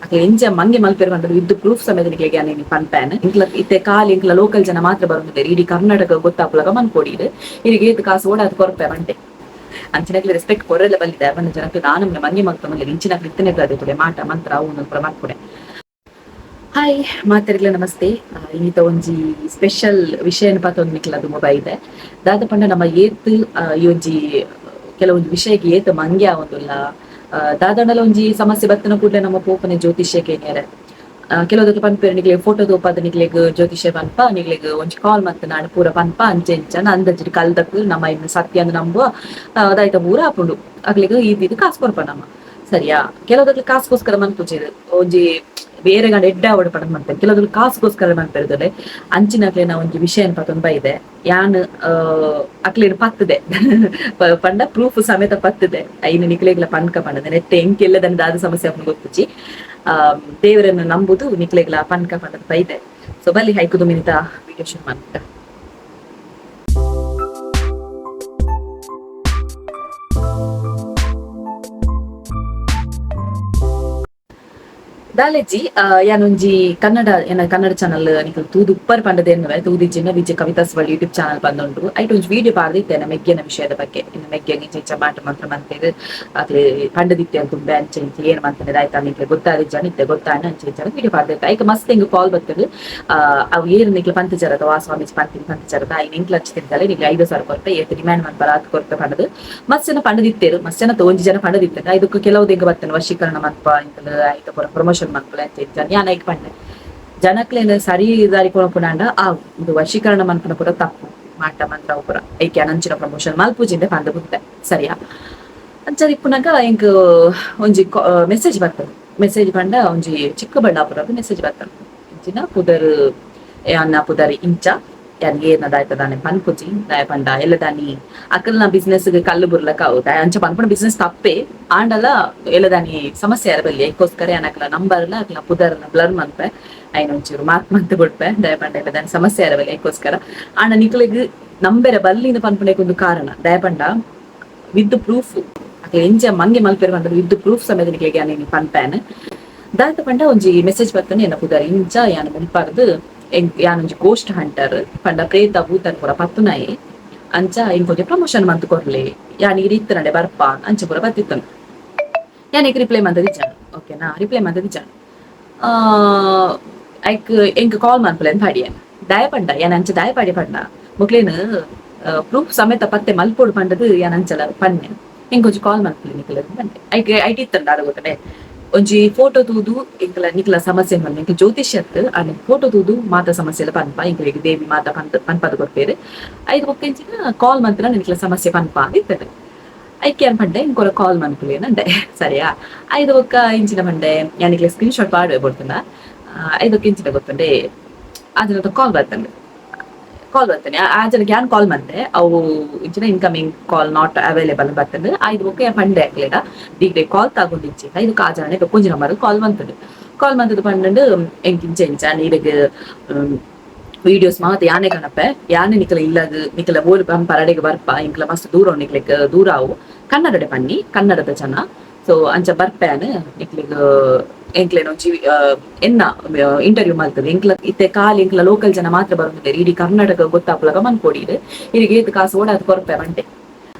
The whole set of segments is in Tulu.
ಅಕ್ಲೆ ಎಂಚ ಮಂಗೆ ಮಲ್ಪೆರ್ ಪಂದ್ ವಿತ್ ಪ್ರೂಫ್ ಸಮೇತ ನಿಕ್ಲೆಗ್ ಯಾನ್ ಇನಿ ಪನ್ಪೇನ್. ಎಂಕ್ಲ ಇತ್ತೆ ಕಾಲಿ ಎಂಕ್ಲ ಲೋಕಲ್ ಜನ ಮಾತ್ರ ಬರೊಂದುಲ್ಲೆರ್. ಇಡೀ ಕರ್ನಾಟಕ ಗೊತ್ತಾಪುಲಕ ಮನ್ಪೊಡಿರ್. ಇರೆಗ್ ಏತ್ ಕಾಸ್ ಬೋಡಾದ್ ಕೊರ್ಪೆ ಪಂಡೆ. ಅಂಚಿನಕ್ಲೆ ರೆಸ್ಪೆಕ್ಟ್ ಕೊರ್ರೆಲ ಬಲ್ಲಿ ದಾಯೆ ಪಂಡ ಜನಕ್ಲು ದಾನಮ್ನೆ ಮಂಗೆ ಮಲ್ತೊಂದುಲ್ಲೆರ್. ಇಂಚಿನಕ್ಲು ಇತ್ತನೆರ್ದ್ ತೂಲೆ ಮಾಟ ಮಂತ್ರ ಅವು ಉಂದು ಪೂರ ಮಲ್ಪುನೆ. ಹಾಯ್ ಮಾತೆರೆಗ್ಲ ನಮಸ್ತೆ. ಇನಿತ ಒಂಜಿ ಸ್ಪೆಷಲ್ ವಿಷಯನ್ ಪತೊಂದು ನಿಕ್ಲ ದುಂಬು ಬೈದೆ. ದಾದ ಪಂಡ ನಮ್ಮ ಏತ್ ಈ ಒಂಜಿ ಕೆಲವೊಂಜಿ ವಿಷಯಗ್ ಏತ್ ಮಂಗೆ ಆವೊಂದುಲ್ಲ. ದಾದಾಂಡಲ ಒಂಜಿ ಸಮಸ್ಯೆ ಬತ್ತಿನ ಕೂಡ್ಲೆ ನಮ್ಮ ಪೋಪುನೆ ಜ್ಯೋತಿಷ್ಯ ಕೇನ್ಯರೆ. ಕೆಲವುದಕ್ಲು ಪನ್ಪೆರ್ ನಿಕ್ಲೆಗ್ ಫೋಟೋ ತೋಪಾದ್ ನಿಕ್ಲೆಗ್ ಜ್ಯೋತಿಷ್ಯ ಪನ್ಪ, ನಿಕ್ಲೆಗ್ ಒಂಜಿ ಕಾಲ್ ಮಲ್ತ್ ನಾಂಡ ಪೂರ ಪನ್ಪ ಅಂಚ ಇಂಚ ಅಂದಾಜಿಡ್ ಕಲ್ದಕ್ಲು ನಮ್ಮ ಇನ್ ಸತ್ಯ ಅಂದ್ ನಂಬುವ. ದಾಯ್ತ ಪೂರ ಆಪುಂಡು. ಅಕ್ಲೆಗ್ ಈತ್ ಈತ್ ಕಾಸ್ ಕೊರ್ಪ ನಮ. ಸರಿಯಾ? ಕೆಲವುದಕ್ಲು ಕಾಸ್ಗೋಸ್ಕರ ಮನ್ಪುಜೆರ್. ಒಂಜಿ ಬೇರೆ ಗಂಡ ಎಡ್ಡೆ ಆವಡ್ ಪಂದ್ ಮನ್ಪೆರ್. ಕೆಲವುದಕ್ಲು ಕಾಸ್ಗೋಸ್ಕರ ಮನ್ಪೆರ್ ತೂಲೆ. ಅಂಚಿನಕ್ಲೆನ ಒಂಜಿ ವಿಷಯನ್ ಪತೊಂದು ಬೈದೆ. ಯಾನ್ ಅಕ್ಲೆನ್ ಪತ್ತ್ದೆ. ಪಂಡ ಪ್ರೂಫ್ ಸಮೇತ ಪತ್ತ್ದೆ. ಐನ್ ನಿಕ್ಲೆಗ್ಲ ಪನ್ಕ ಪಂಡದ್ ನೆಟ್ಟ್ ಎಂಕ್ ಎಲ್ಲದನ ದಾದ ಸಮಸ್ಯೆ ಆಪುಂಡು ಗೊತ್ತುಜ್ಜಿ. ದೇವರನ್ನು ನಂಬುದು ನಿಕ್ಲೆಗ್ಲ ಪನ್ಕ ಪಂಡದ್ ಬೈದೆ. ಸೊ ಬಲ್ಲಿ ಹೈಕುದು ಮಿನಿತ ವಿಡಿಯೋ ಶುರು ಮನ್ಪುಗ. ದಾಲೆಜ್ಜಿ ಯಾನೊಂಜಿ ಕನ್ನಡ ಎನ್ನ ಕನ್ನಡ ಚಾನಲ್ ನಿಕುಲು ತೂದು ಉಪ್ಪರ್ ಪಂಡದ್ ಎನ್ನುವೆ. ತೂದಿಜ್ಜಿಂಡ ವಿಜಯ ಕವಿತಾಸ್ world YouTube channel ಪಂದುಂಡು. ಐಟ್ ಒಂಜಿ ವಿಡಿಯೋ ಪಾಡ್ದಿತ್ತೆ ಎನ್ನ ಮೆಗ್ಯನ ವಿಷಯದ ಬಗ್ಗೆ. ಎನ್ನ ಮೆಗ್ಯಗ್ ಇಂಚ ಇಂಚ ಮಾಟ ಮಂತ್ರ ಮಂತೆರ್ ಅಕ್ಲೆ ಪಂಡದಿತ್ತೆ ದುಂಬೆ ಅಂಚ ಇಂಚ ಏನ್ ಮಂತುಂಡು ದಾಯ್ತ ನಿಕ್ಲೆ ಗೊತ್ತಾದಿಜ್ಜಾಂಡ್ ಇತ್ತೆ ಗೊತ್ತಾಂಡ್ ಅಂಚ ಇಂಚ ವಿಡಿಯೋ ಪಾಡ್ದಿತ್ತೆ. ಐಕ್ ಮಸ್ತ್ ಎಂಕ್ ಕಾಲ್ ಬತ್ತುಂಡು. ಅವು ಏರ್ ನಿಕ್ಲೆ ಪಂತಿಜರತ ವಾ ಸ್ವಾಮೀಜಿ ಪಂತಿನಿ ಪಂತಿಜರತ ಐನ್ ಎಂಕ್ಲ ಅಂಚ ತಿಂತಲೆ ನಿಕ್ಲೆ 5000 ಕೊರ್ಪೆ ಏತ್ ಡಿಮ್ಯಾಂಡ್ ಮನ್ಪರ ಆತ್ ಕೊರ್ಪೆ ಪಂಡುದು ಮಸ್ತ್ ಜನ ಪಂಡುದಿತ್ತೆರ್. ಮಸ್ತ್ ಜನ ಒಂಜಿ ಜನ ಪಂಡುದಿತ್ತೆರ್. ಐದಕ್ಕೆ ಕೆಲವು ಎಂಕ್ ಬತ್ತುಂಡು ವಶೀಕರಣ ಮನ್ಪ ಎಂಕುಲು ಐತ ಪೂರ ಪ್ರಮೋಷನ್ ಮನ್ಪುಲೆ ಅಂಚ ಇಂಚ ಯಾನ್ ಐಕ್ ಪಂಡೆ. ಜನಕ್ಲೆನ್ ಸರಿ ದಾರಿ ಕೊನೊಪುನಾಂಡ ಆವು ಉಂದು ವಶೀಕರಣ ಮನ್ಪುನ ಪೂರ ತಪ್ಪು ಮಾಟ ಮಂತ್ರ ಅವು ಪೂರ ಐಕ್ ಯಾನ್ ಅಂಚಿನ ಪ್ರಮೋಷನ್ ಮಲ್ಪುಜಿಂದೆ ಪಂದ್ ಬುಡ್ಡೆ ಸರಿಯಾ. ಅಂಚ ಇಪ್ಪುನಗ ಎಂಕ್ ಒಂಜಿ ಮೆಸೇಜ್ ಬತ್ತುಂಡು. ಮೆಸೇಜ್ ಪಂಡ ಒಂಜಿ ಚಿಕ್ಕಬಳ್ಳಾಪುರಗ್ ಮೆಸೇಜ್ ಬತ್ತುಂಡು. ಇಂಚಿನ ಪುದರ್ ಯಾನ್ನ ಪುದರ್ ಇಂಚ ಯಾನ್ ಏರ್ನ ದಾಯ್ತ ದಾನೆ ಪನ್ಪುಜಿ ದಾಯೆ ಪಂಡ ಎಲ್ಲದಾನಿ ಅಕಲ್ನ ಬಿಸ್ನೆಸ್ ಗ್ ಕಲ್ಲ್ ಬುರ್ಲಕ ಅವು ದಾಯೆ ಅಂಚ ಪನ್ಪುನ ಬಿಸ್ನೆಸ್ ತಪ್ಪೆ ಆಂಡಲ ಎಲ್ಲದಾನಿ ಸಮಸ್ಯೆ ಆರೆ ಬಲ್ಲಿ ಐಕೋಸ್ಕರ ಯಾನ್ ಅಕ್ಲ ನಂಬರ್ ಲ ಅಕ್ಲ್ನ ಪುದರ್ ಲ ಬ್ಲರ್ ಮನ್ಪೆ ಐನ್ ಒಂಚೂರು ಮಾರ್ಕ್ ಮಂತ್ ಬುಡ್ಪೆ ದಾಯೆ ಪಂಡ ಎಲ್ಲದಾನಿ ಸಮಸ್ಯೆ ಆರೆ ಬಲ್ಲಿ ಐಕೋಸ್ಕರ ಆಂಡ ನಿಕ್ಲೆಗ್ ನಂಬೆರೆ ಬಲ್ಲಿಂದ್ ಪನ್ಪುನೆಕ್ ಉಂದು ಕಾರಣ ದಾಯೆ ಪಂಡ ವಿತ್ ಪ್ರೂಫ್ ಅಕ್ಲ್ ಎಂಚ ಮಂಗೆ ಮಲ್ಪೆರ್ ಪಂದ್ ವಿತ್ ಪ್ರೂಫ್ ಸಮೇತ ನಿಕ್ಲೆಗ್ ಯಾನ್ ಇನಿ ಪನ್ಪೇನ್. ದಾದ ಪಂಡ ಒಂಜಿ ಮೆಸೇಜ್ ಬತ್ತ್ಂಡ್ ಎನ್ನ ಪುದರ್ ಇಂಚ ಯಾನ್ ಮುಲ್ಪರ್ದ್ ಎಂಕ್ ಯಾನ್ ಒಂಜಿ ಗೋಸ್ಟ್ ಹಂಟರ್ ಪಂಡ ಪ್ರೇತ ಭೂತನ್ ಪೂರ ಪತ್ತುನಾಯೆ ಅಂಚ ಎಂಕ್ ಒಂಜಿ ಪ್ರಮೋಷನ್ ಮಂತ್ ಕೊರ್ಲೆ ಯಾನ್ ಈರ್ ಇತ್ತನಡೆ ಬರ್ಪ ಅಂಚ ಪೂರ ಬತ್ತಿತ್ತ್ಂಡ್. ಯಾನ್ ಐಕ್ ರಿಪ್ಲೈ ಮಂತುದಿಜ್ಜಾಂಡ್ ಓಕೆನಾ ರಿಪ್ಲೈ ಮಂತುದಿಜ್ಜಾಂಡ್. ಐಕ್ ಎಂಕ್ ಕಾಲ್ ಮನ್ಪುಲೆ ಅಂದ್ ಪಾಡಿಯೆ. ದಾಯೆ ಪಂಡ ಯಾನ್ ಅಂಚ ದಾಯೆ ಪಾಡ್ಯೆ ಪಂಡ ಮೊಕ್ಲೆನ್ ಪ್ರೂಫ್ ಸಮೇತ ಪತ್ತೆ ಮಲ್ಪೊಡು ಪಂಡ್ದ್ ಯಾನ್ ಅಂಚಲ ಪನ್ನೆ. ಎಂಕ್ ಒಂಜಿ ಕಾಲ್ ಮನ್ಪುಲೆ ನಿಕುಲು ಅಂದ್ ಪಂಡೆ. ಐಕ್ ಐಟ್ ಇತ್ತ್ಂಡ್ ದಾದ ಗೊತ್ತುಂಡೆ ಒಂಜಿ ಫೋಟೋ ತೂದು ಎಂಕ್ಲ ನಿಕ್ಲ ಸಮಸ್ಯೆ ಪನ್ಲೆ ಎಂಕ್ ಜ್ಯೋತಿಷ್ಯ ಅತ್ತ್ ಆಂಡ ಫೋಟೋ ತೂದು ಮಾತ ಸಮಸ್ಯೆಲ ಪನ್ಪ ಎಂಕ್ಲೆಗ್ ದೇವಿ ಮಾತ ಪಂದ್ ಪನ್ಪದ್ ಕೊರ್ಪೆರ್. ಐದ್ ಬೊಕ್ಕ ಎಂಚಿನ ಕಾಲ್ ಮಲ್ತ್ಂಡ ನಿಕ್ಲ ಸಮಸ್ಯೆ ಪನ್ಪ ಅಂದ್ ಇತ್ತ್ಂಡ್. ಐಕ್ ಯಾನ್ ಪಂಡೆ ಎಂಕ್ ಒರ ಕಾಲ್ ಮನ್ಪುಲೆ ಅಂದೆ ಸರಿಯಾ. ಐದ್ ಬೊಕ್ಕ ಎಂಚಿನ ಪಂಡೆ ಯಾನ್ ನಿಕ್ಲೆ ಸ್ಕ್ರೀನ್ ಶಾಟ್ ಪಾಡುವೆ ಬೊರ್ತುಂಡ. ಐದ್ ಬೊಕ್ಕ ಎಂಚಿನ ಗೊತ್ತುಂಡೆ ಆ ಜನತ ಕಾಲ್ ಬತ್ತುಂಡು. ಕಾಲ್ ಬತ್ತುಂಡು ಆ ಜನಕ್ ಯಾನ್ ಕಾಲ್ ಮಂತೆ ಅವು ಇಂಚಿನ incoming call not available ಬತ್ತುಂಡು. ಐದ್ ಬೊಕ್ಕ ಯಾನ್ ಪಂಡೆ ಅಕ್ಲೆಡ ನಿಕ್ಲೆ ಕಾಲ್ ತಗೊಂಡಿಜ್ಜಿ ಐದಕ್ಕೆ ಆ ಜನನೆ ಬೊಕ್ಕೊಂಜಿ ನಂಬರ್ ಕಾಲ್ ಮಂತುಂಡು. ಕಾಲ್ ಮಂತುದು ಪಂಡುಂಡು ಎಂಕ್ ಇಂಚ ಇಂಚ ಈರೆಗ್ ವೀಡಿಯೋಸ್ ಮಾತ ಯಾನೆ ಕನಪೆ ಯಾನೆ ನಿಕಲ ಇಲ್ಲಗ್ ನಿಕಲ ಓಲು ಪರಡೆಗ್ ಬರ್ಪ ಎಂಕ್ಲ ಮಸ್ತ್ ದೂರ ನಿಕ್ಲೆಗ್ ದೂರ ಆವು ಕನ್ನಡಡೆ ಪನ್ನಿ ಕನ್ನಡದ ಜನ ಸೊ ಅಂಚ ಬರ್ಪೆ ಯಾನ್ ನಿಕ್ಲೆಗ್ ಎಂಕ್ಲೆನ ಒಂಜಿ ಎನ್ನ ಇಂಟರ್ವ್ಯೂ ಮಲ್ತುದು ಎಂಕ್ಲ ಇತ್ತೆ ಕಾಲಿ ಎಂಕ್ಲ ಲೋಕಲ್ ಜನ ಮಾತ್ರ ಬರೊಂದುಲ್ಲೆರ್ ಇಡೀ ಕರ್ನಾಟಕ ಗೊತ್ತಾಪುಲಕ ಮನ್ಪೊಡಿರ್ ಇರೆಗ್ ಏತ್ ಕಾಸ್ ಬೋಡಾದ್ ಕೊರ್ಪೆ ಪಂಡೆ.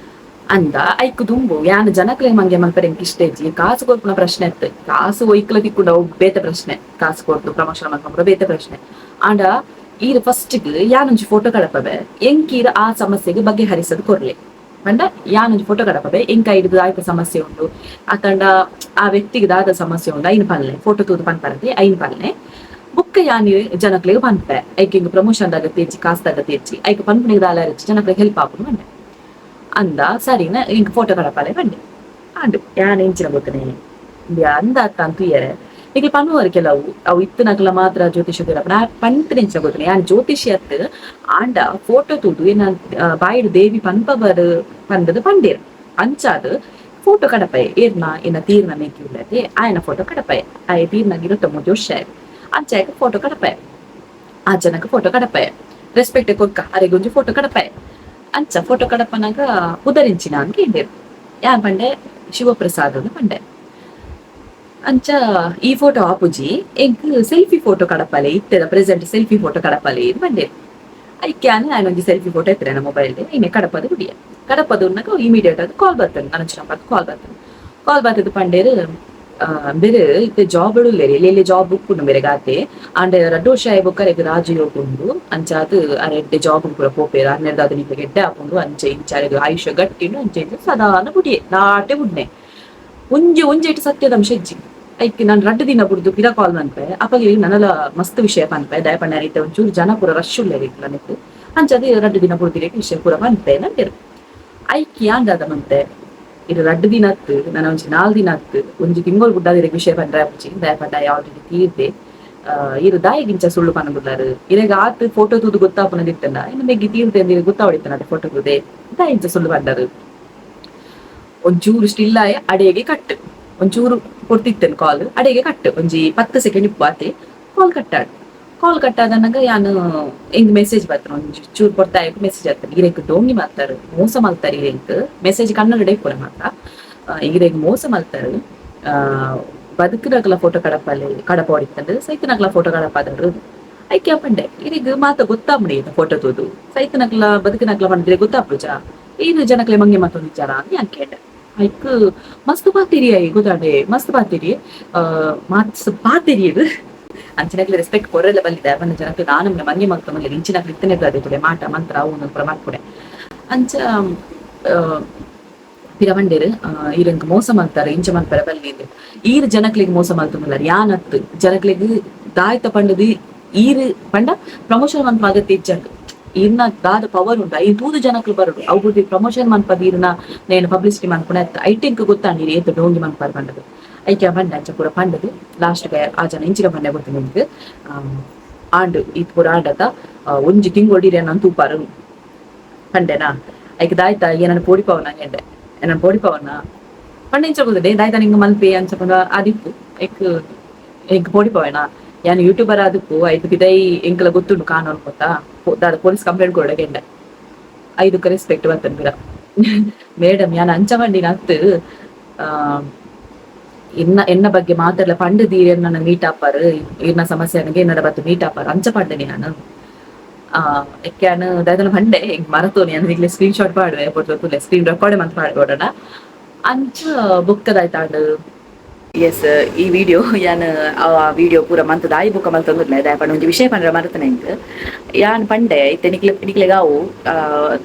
ಅಂದ ಐಕ್ ದುಂಬು ಯಾನ್ ಜನಕ್ಲೆಗ್ ಮಂಗೆ ಮಲ್ಪೆರೆ ಎಂಕ್ ಇಷ್ಟ ಇಜ್ಜಿ ಕಾಸ್ ಕೊರ್ಪುನ ಪ್ರಶ್ನೆ ಅತ್ತ್ ಕಾಸ್ ಒಯ್ಕ್ಲ ತಿಕ್ಕುಂಡ ಅವು ಬೇತೆ ಪ್ರಶ್ನೆ ಕಾಸ್ ಕೊರ್ದು ಪ್ರಮೋಷನ್ ಮಲ್ಪುನ ಬೇತೆ ಪ್ರಶ್ನೆ ಆಂಡ ಈರ್ ಫಸ್ಟ್ ಗ್ ಯಾನೊಂಜಿ ಫೋಟೋ ಕಡಪವೆ ಎಂಕ್ ಈರ್ ಆ ಸಮಸ್ಯೆಗ್ ಬಗೆಹರಿಸದ್ ಕೊರ್ಲೆ ಪಂಡ ಯಾನೊಂಜಿ ಫೋಟೋ ಕಡಪವೆ ಎಂಕ್ ಐಡ್ದ್ ದಾಯ್ತ ಸಮಸ್ಯೆ ಉಂಡು ಅತಂಡ ಆ ವ್ಯಕ್ತಿಗ್ ದಾದ ಸಮಸ್ಯೆ ಉಂಡು ಐನ್ ಪನ್ಲೆ ಫೋಟೋ ತೂದು ಪನ್ಪರತೆ ಐನ್ ಪನ್ಲೆ ಬೊಕ್ಕ ಯಾನ್ ಜನಕ್ಲೆಗ್ ಪನ್ಪೆ ಐಕ್ ಎಂಕ್ ಪ್ರಮೋಷನ್ ದ ಅಗತ್ಯ ಇಜ್ಜಿ ಕಾಸ್ ದ ಅಗತ್ಯ ಇಜ್ಜಿ ಐಕ್ ಪನ್ಪುನೆಗ್ ದಾಲ ಇಜ್ಜಿ ಜನಕ್ಲೆಗ್ ಹೆಲ್ಪ್ ಆಪುಂಡು ಪಂಡೆ. ಅಂದ ಸರಿನ ಎಂಕ್ ಫೋಟೋ ಕಡಪಾಲೆ ಪಂಡೆ. ಆಂಡ್ ಯಾನ್ ಎಂಚಿನ ಗೊತ್ತನೆ ಇಂಬ್ಯಾ ಅಂದ ಅತ್ತ ಅಂದ್ ತೂಯೆರೆ ನಿಕ್ಲ್ ಪನುವರ್ ಕೆಲವು ಅವು ಇತ್ತ್ನಕಲ ಮಾತ್ರ ಜ್ಯೋತಿಷ್ಯ ತೂಯೆರೆ ಪನ್ಪಿನ ಎಂಚಿನ ಗೊತ್ತನೆ ಯಾನ್ ಜ್ಯೋತಿಷಿ ಅತ್ತ್ ಆಂಡ ಫೋಟೋ ತೂದು ಎನ್ನ ಬಾಯಿಡ್ ದೇವಿ ಪನ್ಪವರ್ ಪಂಡ್ದ್ ಪಂಡೆರ್ ಅಂಚಾದ್ ಫೋಟೋ ಕಡಪಯೆ ಏರ್ನ ಎನ್ನ ತೀರ್ನ ಮೆಗ್ಗಿ ಉಲ್ಲೆತೆ ಆಯನ ಫೋಟೋ ಕಡಪಯೆ ಆಯೆ ತೀರ್ನಗ 23 ವರ್ಷ ಆಯೆ ಅಂಚ ಆಯಗ್ ಫೋಟೋ ಕಡಪಯೆ. ಆ ಜನಕ್ ಫೋಟೋ ಕಡಪಯೆ ರೆಸ್ಪೆಕ್ಟ್ ಕೊರ್ಕ ಅರೆಗ್ ಒಂಜಿ ಫೋಟೋ ಕಡಪಯೆ ಅಂಚ ಫೋಟೋ ಕಡಪನಗ ಪುದರ್ ಎಂಚಿನ ಅಂದ್ ಕೇಂಡೆರ್ ಯಾನ್ ಪಂಡೆ ಶಿವಪ್ರಸಾದ್ ಅಂದ್ ಪಂಡೆ. ಅಂಚ ಈ ಫೋಟೋ ಆಪುಜಿ, ಎಂಕ್ ಸೆಲ್ಫಿ ಫೋಟೋ ಕಡಪಾಲೆ, ಇತ್ತೆದ present selfie photo ಕಡಪಾಲೆ ಪಂಡೆರ್. ಐಕ್ ಯಾನ್ ಒಂಜಿ ಸೆಲ್ಫಿ ಫೋಟೋ ಎತ್ತರೆ ಮೊಬೈಲ್ ಇನೆ ಕಡಪದು ಕುಡಿಯ ಕಡಪದು ಉನ್ನಗ ಇಮಿಡಿಯೇಟ್ ಆದ್ ಕಾಲ್ ಬರ್ತದೆ, ನನಂಚ ನಂಬರ್ ಕಾಲ್ ಬರ್ತದೆ. ಕಾಲ್ ಬರ್ತದೆ ಪಂಡೇರು, ಬೇರೆ ಇತ್ತೆ ಜಾಬ್ ಉಲ್ಲೇರಿ, ಎಲ್ಲೆಲ್ಲಿ ಜಾಬ್ ಉಪ್ಪುಂಡು ಬೇರೆ ಗಾತೆ. ಆಂಡ ರಡ್ಡ್ ವರ್ಷ ಆಯಿ ಬೊಕ್ಕ ಅರೆಗ್ ರಾಜಯೋಗ ಉಂಡು. ಅಂಚಾದ್ ಅರೆ ಎಡ್ಡೆ ಜಾಬ್ ಪೂರ ಪೋಪೆರ್, ಹನ್ನೆರಡು ನಿಕ್ಲೆಗ್ ಎಡ್ಡೆ ಆಪುಂಡು, ಅಂಚೆ ಇಂಚ ಅರೆಗ್ ಆಯುಷ್ಯ ಗಟ್ಟಿ ಉಂಡು, ಅಂಚೆ ಇಂಚ ಸದಾನ ಬುಡಿಯೆ ಲಾಟೆ ಬುಡ್ನೆ. ಒಂಜಿ ಒಂಜೆಟ್ ಸತ್ಯದ ಅಂಶ ಇಜ್ಜಿ. ಐಕ್ ನಾನು ರಡ್ಡ್ ದಿನ ಬುಡ್ದು ಪಿರ ಕಾಲ್ ಮನ್ಪೆ. ಅಪಗ ನನಲ ಮಸ್ತ್ ವಿಷಯ ಪನ್ಪೆ, ದಾಯೆ ಪಂಡ ಇತ್ತೆ ಒಂಚೂರು ಜನ ಪೂರ ರಶ್ ಉಲ್ಲೆರ್ ಇಕ್ಲನೆಟ್. ಅಂಚಾದ್ ರಡ್ಡ್ ದಿನ ಬುಡ್ದು ವಿಷಯ ಪೂರ ಪನ್ಪೆ ನಂತೆರ್. ಐಕ್ ಯಾನ್ ದಾದ ಮಂತೆ, ಇದು ರಡ್ಡ್ ದಿನ ಅತ್ತು, ನನ ಒಂಜಿ 4 ದಿನ ಅತ್ತು, ಒಂಜಿ ತಿಂಗೊಳು ಬುಡ್ಡಾದ ಇರೆಗ್ ವಿಷಯ ಪಂಡ್ರೆ ಆಪುಜಿ. ದಾಯೆ ಪಂಡ ಆಲ್ರೆಡಿ ತೀರ್ದೆ. ಇರು ದಾಯೆಗಿಂಚ ಸುಳ್ಳು ಪನೊಂದುಲ್ಲಾರು? ಇರೆಗ್ ಆತ್ ಫೋಟೋ ತೂದು ಗೊತ್ತಾಪುನದಿತ್ತಂಡ ಇನ್ನು ಮೆಗ್ಗಿ ತೀರ್ದೆ ಅಂದ್ ಗೊತ್ತಾವಡಿತ್ತನ ಫೋಟೋ ತೂದೆ, ದಾಯೆಂಚ ಸುಳ್ಳು ಪಂಡರು? ಒಂಚೂರು ಸ್ಟಿಲ್ ಆಯ, ಅಡೆಗೆ ಕಟ್. ಒಂಚೂರು ಕೊಡ್ತಿತ್ತೇನೆ ಕಾಲ್, ಅಡೆಗೆ ಕಟ್. ಒಂಜಿ 10 ಸೆಕೆಂಡ್ ಇಪ್ಪು ಆತೆ, ಕಾಲ್ ಕಟ್ಟಾಡು. ಕಾಲ್ ಕಟ್ಟಾದನಗ ಯಾನ್ ಎಂಕ್ ಮೆಸೇಜ್ ಬರ್ತಾನೆ, ಒಂಜಿ ಚೂರು ಕೊರ್ತಾಯಕ್ ಮೆಸೇಜ್ ಆಗ್ತದೆ. ಇರೆಗ್ ಡೋಂಗಿ ಮಾತಾರು, ಮೋಸ ಮಲ್ತಾರೆ. ಇರೆಗ್ ಮೆಸೇಜ್ ಕನ್ನಡ ಇಪ್ಪುನ ಮಾತ್ರ. ಇರೆಗ್ ಮೋಸ ಮಲ್ತಾರೆ, ಬದುಕುನಗಲ ಫೋಟೋ ಕಡಪಲೆ ಕಡಪೋಡಿತ್ತಂಡು, ಸೈತನಗಲ ಫೋಟೋ ಕಡಪಾದರು. ಐಕೆ ಪಂಡೆ, ಇರೆಗ್ ಮಾತ ಗೊತ್ತಾಪುಂಡು ಫೋಟೋ ತೂದು, ಸೈತನಗಲ ಬದುಕುನಗಲ ಪಂಡಿದ್ರೆ ಗೊತ್ತಾಪುಜ? ಈರು ಜನಕ್ಲೆ ಮಂಗೆ ಮತ್ತೊಂದು ವಿಚಾರ ಅಂತ ಯಾನ್ ಕೇಂಡೆ. ಐಕ್ ಮಸ್ತ್ ಪಾತೆರಿ ಆಯ್ ಗೊತ್ತಾಂಡೆ, ಮಸ್ತ್ ಪಾತೆರಿ, ಮಾತ್ಸ್ ಪಾತೆರಿಯದು. ಅಂಚಿನಕ್ಲೆ ರೆಸ್ಪೆಕ್ಟ್ ಕೊರೆಲ್ಲ ಬಲ್ಲಿದೆ ಅವನ ಜನಕ್ಕೆ. ನಾನು ಮಂಗೆ ಮಲ್ತೊಂದು ಇಂಚಿನಕ್ಲೆ ಇತ್ತನೆ ಇರ್ತದೆ, ಮಾಟ ಮಂತ್ರ ಅವು ಪೂರ ಮಲ್ಪುಡೆ. ಅಂಚ ಪಿರ ಪಂಡೆರ್, ಈರಂಕ್ ಮೋಸ ಮಲ್ತಾರೆ, ಇಂಚ ಮಲ್ಪರೆ ಬಲ್ಲಿಂದ್. ಈರ್ ಜನಕ್ಲೆಗ್ ಮೋಸ ಮಲ್ತೊಂದುಲ್ಲಾರ್, ಯಾನತ್ ಜನಕ್ಲೆಗ್ ದಾಯ್ತ ಪಂಡದು. ಈರ್ ಪಂಡ ಪ್ರಮೋಷನ್ ಮನ್ಪ ಅಗತ್ಯ ಇಜ್ಜಂಡ್. ಈರ್ನ ದಾದ ಪವರ್ ಉಂಡು, ಐನ್ ತೂದು ಜನಕ್ಲು ಬರಡು. ಅವು ಬುಡ್ದು ಪ್ರಮೋಷನ್ ಮನ್ಪದ ಈರ್ನ ನೇನು ಪಬ್ಲಿಸಿಟಿ ಮನ್ಪುನ ಐಟೆಂಕ್ ಗೊತ್ತಾಂಡ್ ಈರ್ ಏತ್ ಡೋಂಗಿ ಮನ್ಪಾರ್ ಪಂಡದು. ಐಕೆ ಪಂಡ, ಅಂಚ ಪೂರ ಪಂಡದು. ಲಾಸ್ಟ್ ಆ ಜನ ಇಂಚಿನ ಪಂಡೆ ಗೊತ್ತು ನಿಮ್ಗೆ? ಆಂಡ್ ಈತ್ ಪೂರ ಆಂಡತ, ಒಂಜಿ ತಿಂಗೊಳು ಇರೇನ ತೂಪಾರು ಪಂಡೆನಾ. ಐಕ್ ದಾಯ್ತ ಏನನ್ನ ಪೋಡಿಪವನ ಎಂಡೆ, ಏನನ್ನ ಪೋಡಿಪವನ ಪಂಡ. ಇಂಚ ಗೊತ್ತದೆ ದಾಯ್ತ ನಿಂಗೆ ಮನ್ಪೆ ಅಂಚ ಪಂಡ ಆದಿಪ್ಪು. ಐಕ್ ಎಂಕ್ ಪೋಡಿಪವೇನ, ಯಾನ್ ಯೂಟ್ಯೂಬರ್ ಆದಿಪ್ಪು, ಐಕ್ ಪಿದೈ ಎಂಕಲ ಗೊತ್ತುಂಡು ಕಾನೂನು ಗೊತ್ತಾ, ದಾದ ಪೊಲೀಸ್ ಕಂಪ್ಲೇಂಟ್ ಕೊಡಗೆಂಡೆ. ಐದಕ್ಕೆ ರೆಸ್ಪೆಕ್ಟ್ ಬರ್ತನ್ ಪಿರ. ಮೇಡಮ್, ಯಾನ್ ಅಂಚ ಪಂಡಿನ ಅತ್ತು, ಎನ್ನ ಎನ್ನ ಬಗ್ಗೆ ಮಾತೆರ್ಲ ಪಂಡದೀರ್, ನನ್ನ ಮೀಟ್ ಆಪಾರ್, ಇರ್ನ ಸಮಸ್ಯೆ ಎನ್ನಡ ಬತ್ತು ಮೀಟ್ ಆಪಾರ್, ಅಂಚ ಪಂಡನಿ ಯಾನು. ಎಕ್ಯಾನ್ ದಾದನ ಪಂಡೆ ಎಂಕ್ ಮರತೋನಿ. ಯಾನ್ ನಿಕ್ಲೆ ಸ್ಕ್ರೀನ್ ಶಾಟ್ ಪಾಡುವೆ, ಪೊರ್ತುಲೆ ಸ್ಕ್ರೀನ್ ರೆಕಾರ್ಡ್ ಮಂತ್ ಪಾಡ್ಬೋಡಣ. ಅಂಚ ಬೊಕ್ಕದಾಯ್ತಾಂಡ್. ಎಸ್, ಈ ವಿಡಿಯೋ ಯಾನ್ ಆ ವಿಡಿಯೋ ಪೂರ ಮಂತ್ ದಾಯಿ ಬುಕ್ಕ ಮಲ್ತೊಂದುಲ್ಲೆ. ದಾಯೆ ಪಂಡ ಒಂಜಿ ವಿಷಯ ಪಂಡ್ರೆ ಮರತನ ಎಂಕ್. ಯಾನ್ ಪಂಡೆ, ಇತ್ತೆ ನಿಕ್ಲೆ ನಿಕ್ಲೆಗಾವು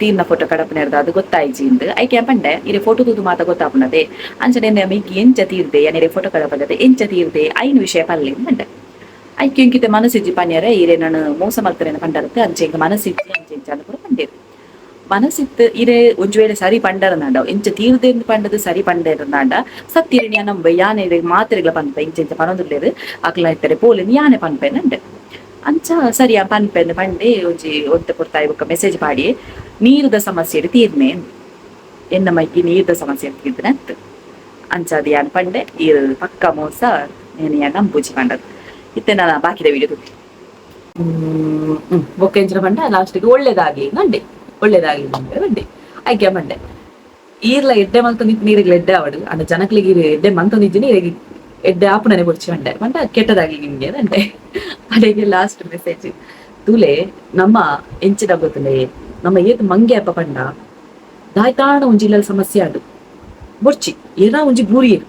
ತೀರ್ನ ಫೋಟೋ ಕಡಪನೆರ್ದ ಅದು ಗೊತ್ತಾಯ್ಜಿ ಇಂದ್. ಐಕೆ ಪಂಡೆ, ಇರೆ ಫೋಟೋ ತೂದು ಮಾತ ಗೊತ್ತಾಪುನದೆ. ಅಂಚನೆ ಮಿಗ್ಗಿ ಎಂಚ ತೀರ್ದೆ, ಯಾನ್ ಇರೆ ಫೋಟೋ ಕಡಪದದೆ ಎಂಚ ತೀರ್ದೆ, ಐನ್ ವಿಷಯ ಪಲ್ಲೆ ಪಂಡೆ. ಐಕೆ ಎಂಕಿತೆ ಮನಸ್ಸಿಜ್ಜಿ ಪನ್ಯರೆ, ಇರೆ ನಾನು ಮೋಸ ಮಲ್ತರೇನ ಪಂಡರತ್ತೆ, ಅಂಚೆ ಎಂಕ್ ಮನಸ್ಸಿಜ್ಜಿ, ಅಂಚೆ ಇಂಚ ಅಂದ್ ಪೂರ ಪಂಡೇರು. ಮನಸ್ಸಿತ್ತು ಇರೆ ಒಂಜಿ ವೇಳೆ ಸರಿ ಪಂಡರನಾಂಡ, ಎಂಚ ತೀರ್ದೆ ಪಂಡದು ಸರಿ ಪಂಡರನಾಂಡ, ಸತ್ತಿರಣಿ ನಂಬ ಯಾನೆ ಮಾತೆರೆಗ್ಲ ಪನ್ಪೆ, ಇಂಚ ಇಂಚ ಪನೊಂದುಲ್ಲೆರ್, ಅಕ್ಲ ಇತ್ತರೆ ಪೋಲೆನ್ ಯಾನೆ ಪನ್ಪೆ ನಂಡೆ. ಅಂಚ ಸರಿ ಆ ಪನ್ಪೆನ್ ಪಂಡೆ. ಒಂಜಿ ಒಂತೆ ಪೊರ್ತಾಯಿ ಬೊಕ್ಕ ಮೆಸೇಜ್ ಪಾಡಿ, ನೀರುದ ಸಮಸ್ಯೆ ತೀರ್ನೆ, ಎನ್ನ ಮೈಕಿ ನೀರ್ದ ಸಮಸ್ಯೆ ತೀರ್ದನೆ ಅತ್ತು. ಅಂಚ ಅದು ಯಾನ್ ಪಂಡೆ, ಈರ್ ಪಕ್ಕ ಮೋಸ, ನೇನು ಯಾನ್ ನಂಬುಜಿ ಪಂಡದು. ಇತ್ತೆ ನಾನು ಬಾಕಿದ ವಿಡಿಯೋ ಬೊಕ್ಕ ಎಂಚಿನ ಪಂಡ, ಲಾಸ್ಟಿಗೆ ಒಳ್ಳೇದಾಗ್ಲಿ ನಂಡೆ, ಒಳ್ಳೇದಾಗ್ಲಿ ನಂಡೆ ಬಂಡೆ. ಐಕೆ ಪಂಡೆ, ಈರ್ಲ ಎಡ್ಡೆ ಮಲ್ತೊಂದಿತ್ತು ನೀರಿಗೆ ಎಡ್ಡೆ ಆವಡು ಅಂಡ ಜನಕ್ಲಿಗೆ ಈರ್ ಎಡ್ಡೆ ಮಲ್ತೊಂದಿದ್ದೀನಿ, ಈರೆಗ್ ಎಡ್ಡೆ ಆಪುನನೆ ಬೊಡ್ಚಿ ಪಂಡೆ. ಪಂಡ ಕೆಟ್ಟದಾಗ್ಲಿ ನಿಮ್ಗೆ ಅಂಡೆ. ಅಡೆಗೆ ಲಾಸ್ಟ್ ಮೆಸೇಜ್ ತೂಲೆ, ನಮ್ಮ ಎಂಚಿನ ಗೊತ್ತುಲೆ, ನಮ್ಮ ಏತ್ ಮಂಗೆ ಅಪ್ಪ ಪಂಡ, ದಾಯ್ತಾಣ ಒಂಜಿ ಇಲ್ಲಲ್ ಸಮಸ್ಯೆ ಆಡು ಬೊಡ್ಚಿ, ಏನ ಒಂಜಿ ಬೂರಿಯೆ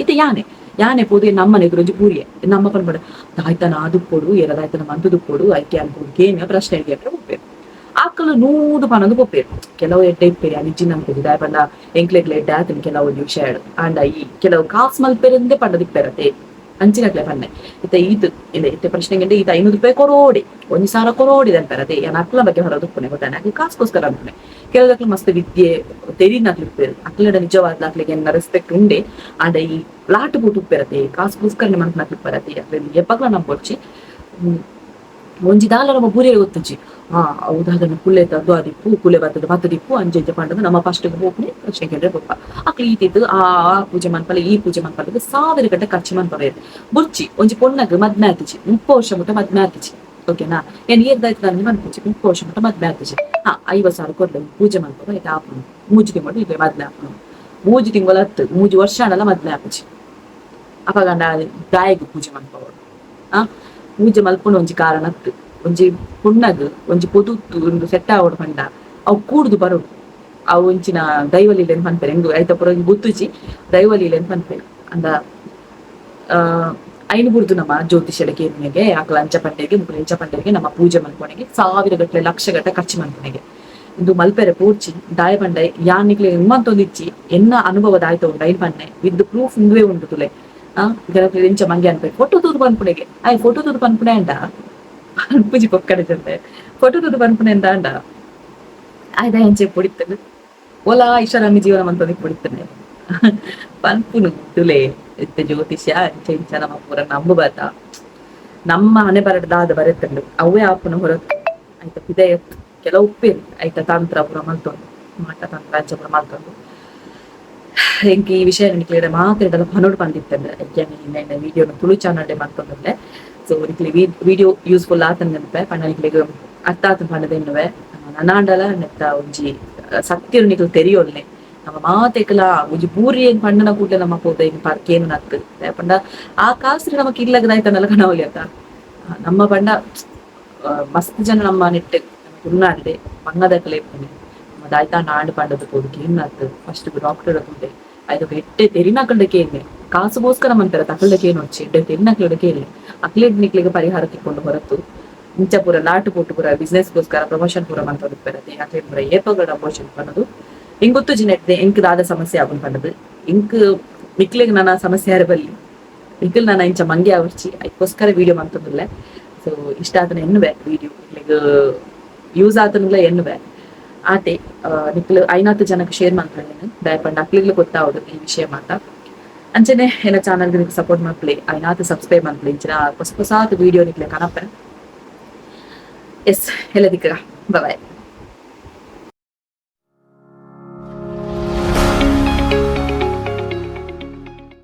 ಇತ್ತೆ ಯಾನೆ ಯಾನೆ ಪೋದು ನಮ್ಮನೆ ಒಂಜಿ ಬೂರಿಯೆ. ನಮ್ಮ ಪನ್ಪಡ ದಾಯ್ತನ ಆದುಪ್ಪೊಡು, ಏರ ದಾಯ್ತನ ಮಂತು ದುಪ್ಪೊಡು, ಐಕೆ ಅನ್ಪೊಡು ಕೇನ ಪ್ರಶ್ನೆ ಕೇಂದ್ರ ಪೋಪೇರು. ಆಕಲು ನೂದು ಪನೊಂದು ಪೋಪೇರು. ಕೆಲವು ಎಡ್ಡೆ ಇಪ್ಪೇರಿ ಅನಿಜ್ಜಿ ನಂಬುದು. ದಾಯ ಪಂಡ ಎಂಕ್ಲೆಗ್ಲ ಎಡ್ಡೆ ಆತನ ಕೆಲವು ಒಂಜಿ ವಿಷಯ. ಆಂಡ ಈ ಕೆಲವು ಕಾಸ್ ಮಲ್ಪೆರಂದೆ ಪಂಡದಿಪ್ಪೆರತೆ, ಅಂಚಿನಕ್ಲೆ ಪನ್ನೆ. ಇತ್ತೆ ಈತ್ ಇಲ್ಲ, ಇತ್ತೆ ಪ್ರಶ್ನೆ ಗೆಂಡೆ, ಈತ 500 ರೂಪಾಯಿ ಕೊರೋಡಿ, 1,000 ಕೊರೋಡಿ ಅನ್ಪೆರತೆ. ಯಾನ್ ಅಕ್ಲ ಬಗ್ಗೆ ಹೊರದುಪ್ಪುನೆ ಗೊತ್ತಾನೆ, ಅಕ್ಲು ಕಾಸ್ಗೋಸ್ಕರ ಅನ್ಪುನೆ. ಕೆಲವಕ್ಲು ಮಸ್ತ್ ವಿದ್ಯೆ ತೆರಿನಕ್ಲು ಇಪ್ಪೇರು, ಅಕ್ಲೆಡ ನಿಜವಾದ ಅಕ್ಲೆಗೆ ಎನ್ನ ರೆಸ್ಪೆಕ್ಟ್ ಉಂಡೆ. ಆಂಡ ಈ ಲಾಟ್ ಪೂಟ್ ಉಪ್ಪೆರತೆ, ಕಾಸ್ಗೋಸ್ಕರನೆ ಮನ್ಪುನಕ್ಲು ಇಪ್ಪರತೆ, ಅಕ್ಲೆ ಎಪ್ಪಗ್ಲ ನಂಬೊಡ್ಚಿ. ಒಂಜಿ ದಾಲ ನಮ್ಮ ಬೂರಿಯರೆ ಗೊತ್ತುಂಚಿ, ಹಾ ಹೌದಾದನ್ನು ಕುಳ್ಳೆ ತದ್ದು ಅದಿಪ್ಪು, ಕುಲೆ ಬತ್ತದ ಬತ್ತದಿಪ್ಪು, ಅಂಚೆ ಇಂಚ ಪಂಡದು. ನಮ್ಮ ಫಸ್ಟ್ ಹೋಗ್ನೆ ಪ್ರಶ್ನೆ ಕೇಂದ್ರ ಪೊಪ್ಪ. ಅಕ್ಲು ಈತಿದ್ದು ಆ ಆ ಪೂಜೆ ಮನ್ಪಲೆ, ಈ ಪೂಜೆ ಮನ್ಪಲೆ, ಸಾವಿರ ಗಂಟೆ ಖರ್ಚು ಮನ್ಪವೆ ಬುರ್ಚಿ. ಒಂಜಿ ಪೊಣ್ಣಗ್ ಮದ್ಮೆ ಆತಿಚಿ, 30 ವರ್ಷ ಮುಟ್ಟ ಮದ್ಮೆ ಆತಿಚಿ, ಓಕೆನಾ? ಏನ್ ಏರ್ದಾಯ್ತು ನನಗೆ ಮನ್ಪುಚಿ, 30 ವರ್ಷ ಮುಟ್ಟ ಮದ್ಮೆ ಆತಿಚಿ. ಹಾ, 50,000 ಕೊಡ್ಲೆ, ಪೂಜೆ ಮನ್ಪವ, ಆಯ್ತು ಆಪುನು, 3 ತಿಂಗಳು ಇದು ಮದ್ಮೆ ಆಪುನು. 3 ತಿಂಗಳು ಹತ್ತು 3 ವರ್ಷ ಆಂಡಲ ಮದ್ಮೆ ಆಪುಚಿ. ಅಪಗಂಡ ದಾಯೆಗ್ ಪೂಜೆ ಮನ್ಪವೊಡು? ಆ ಪೂಜೆ ಮಲ್ಪುನ ಒಂಜಿ ಕಾರಣ ಅತ್ತ್. ಒಂಜಿ ಪುಣ್ಣಗ್ ಒಂಜಿ ಪೊದುತ್ತು ಉಂದು ಸೆಟ್ ಆವೊಡು ಪಂಡ ಅವು ಕೂಡುದು ಬರೊಡು. ಅವು ಒಂಚಿನ ದೈವಲೀಲೆನ್ ಪನ್ಪೆರ್. ಎಂಕ್ ಐತ ಪೂರ ಗೊತ್ತುಜಿ, ದೈವಲೀಲೆನ್ ಪನ್ಪೆರ್. ಅಂದ ಐನ್ ಬುಡ್ದು ನಮ್ಮ ಜ್ಯೋತಿಷ್ಯಡ ಕೇನುನೆಗೆ, ಅಕ್ಲ ಅಂಚ ಪಂಡೆಗೆ ಮುಕುಲು ಇಂಚ ಪಂಡೆಗೆ, ನಮ್ಮ ಪೂಜೆ ಮಲ್ಪುನೆಗೆ ಸಾವಿರ ಗಟ್ಟಲೆ ಲಕ್ಷ ಗಟ್ಟಲೆ ಖರ್ಚು ಮಲ್ಪುನೆಗೆ ಇಂದು ಮಲ್ಪೆರೆ ಪೋಡ್ಚಿ. ದಾಯೆ ಪಂಡ ಯಾನ್ ನಿಕ್ಲೆ ಉಮ್ಮಂತೊಂದಿಜ್ಜಿ, ಎನ್ನ ಅನುಭವದ ಆಯ್ತ ಉಂಡು ಐನ್ ಪನ್ನೆ. ವಿತ್ ಪ್ರೂಫ್ ಇಂದುವೇ ಉಂಡು ತುಲೆ. ಆ ಜನಕ್ಲೆ ಎಂಚ ಮಂಗೆ ಅನ್ಪೆ ಫೋಟೋ ತೂದು ಪನ್ಪುನೆಗೆ. ಆಯ್ ಫೋಟೋ ತೂದು ಪನ್ಪುನೆ ಅಂಡ ಪನ್ಪುಜಿ ಪೊಕ್ಕಡೆ ಜೊತೆ ಫೋಟೋ ತೂದು ಪನ್ಪುನೆ ಅಂಡ ಆಯ್ದ ಎಂಚೆ ಪೊಡಿತ್ತಂಡು ಓಲಾ ಐಷಾರಾಮಿ ಜೀವನ ಮಂತೊಂದು ಪೊಡಿತ್ತಂಡೆ ಪನ್ಪುನು ತುಲೆ. ಇತ್ತೆ ಜ್ಯೋತಿಷ್ಯ ಇಂಚ ಇಂಚ ನಮ್ಮ ಪೂರ ನಂಬು ಬತ್ತ. ನಮ್ಮ ಹಣೆ ಬರಡ್ ದಾದ ಬರೆತುಂಡು ಅವೇ ಆಪುನ ಹೊರತು ಐತ ಪಿದಯತ್. ಕೆಲವು ಉಪ್ಪೇರು ಐತ ತಂತ್ರ ಪೂರ ಮಲ್ತೊಂದು, ಮಾಟ ತಂತ್ರ ಅಂಚ ಪೂರ ಮಲ್ತೊಂದು. ಎಂಕ್ ಈ ವಿಷಯ ನಿಕ್ಲೆಡ ಮಾತೆರ್ಡಲ ಪನೊಡು ಪಂದಿತ್ತಂಡ್. ಐಕ್ ವಿಡಿಯೋನು ತುಳು ಚಾನಲ್ ಮಲ್ತೊಂದುಲ್ಲೆ. ಸೊ ನಿಕ್ಲೆ ವಿಡಿಯೋ ಯೂಸ್ಫುಲ್ ಆತಂದ್ ನೆನಪೆ ಪಂಡ ನಿಕ್ಲೆಗ್ ಅರ್ಥ ಆತಂದ್ ಪಂಡದ ಎನ್ನುವೆ. ನನಾಂಡಲ ನೆತ್ತ ಒಂಜಿ ಸತ್ಯನು ನಿಕ್ಲು ತೆರಿಯೊಲ್ಲೆ. ನಮ್ಮ ಮಾತೆಕ್ಲ ಒಂಜಿ ಬೂರಿ ಏನ್ ಪಂಡನ ಕೂಡ್ಲೆ ನಮ್ಮ ಪೋದ ಇನ್ ಕೇನುನತ್ತು ಪಂಡ ಆ ಕಾಸ್ರಿ ನಮಕ್ ಇಲ್ಲಗದಾಯ್ತನಲ್ಲ ಕಣವಲಿ ಅತ್ತ. ನಮ್ಮ ಪಂಡ ಮಸ್ತ್ ಜನ ನಮ್ಮ ನೆಟ್ ತುಳುನಾಡ್ಡೆ ಬಂಗದಕಲೆ ಇಪ್ಪುನೆ. ನಮ್ಮ ದಾಯ್ತಾ ನಾಡು ಪಂಡದ ಪೋದು ಕೇನ್ನತ್. ಫಸ್ಟ್ ಡಾಕ್ಟರ್ ತೂಲೆ, ಐತ ಎಡ್ಡೆ ತೆರಿನಕಲ್ಡ ಕೇನ್ನೆ. ಕಾಸುಗೋಸ್ಕರ ಮಂತರ ತಕಲ್ಡ ಕೇನೊಚ್ಚಿ, ಎಡ್ಡೆ ತೆರಿನಕಲ್ಡ ಕೇನ್ನೆ. ಅಕ್ಲೆಡ್ ನಿಕ್ಲೆಗ್ ಪರಿಹಾರ ತಿಕ್ಕೊಂಡು ಹೊರತು ಇಂಚ ಪೂರ ಲಾಟು ಪೋಟು ಪೂರ ಬಿಸ್ನೆಸ್ ಗೋಸ್ಕರ ಪ್ರಮೋಷನ್ ಪೂರ ಮಂತೊಂದಿಪ್ಪೆರೆ ಅಕ್ಲೆಗ್ ಪೂರ ಏಪಗಳ ಪ್ರಮೋಷನ್ ಪನ್ನದು ಎಂಕ್ ಗೊತ್ತುಜಿ. ನೆಟ್ದೆ ಎಂಕ್ ದಾದ ಸಮಸ್ಯೆ ಆಪುಂಡು ಪಂಡದು ಎಂಕ್ ನಿಕ್ಲೆಗ್ ನನ್ನ ಸಮಸ್ಯೆ ಯಾರ ಬಲ್ಲಿ, ನಿಕ್ಲ್ ನಾನ ಇಂಚ ಮಂಗೆ ಆವರ್ಚಿ. ಐಕ್ಕೋಸ್ಕರ ವಿಡಿಯೋ ಮಂತೊಂದುಲ್ಲೆ. ಸೊ ಇಷ್ಟ ಆತನ ಎನ್ನುವೆ, ವಿಡಿಯೋ ನಿಕ್ಲೆಗ್ ಯೂಸ್ ಆತನುಲ ಎನ್ನುವೆ. ಆತೆ ನಿಕ್ಲು ಐನಾತ್ ಜನಕ್ಕೆ ಶೇರ್ ಮಾಡ್ಕೊಂಡು, ದಯಪಂಡ ಅಕ್ಲಿಗ್ಲು ಗೊತ್ತಾವದು ಈ ವಿಷಯ ಮಾತ. ಅಂಚನೆ ಎನ್ನ ಚಾನಲ್ ನಿಕ್ ಸಪೋರ್ಟ್ ಮಲ್ಪಲೆ, ಐನಾತ್ ಸಬ್ಸ್ಕ್ರೈಬ್ ಮಲ್ಪಲೆ. ಇಂಚಿನ ಹೊಸ ಹೊಸಾತ್ ವಿಡಿಯೋ ನಿಕ್ಲೆ ಕನಪೆ. ಎಸ್, ಎಲ್ಲ ದಿಕ್ಕ ಬಾಯ್.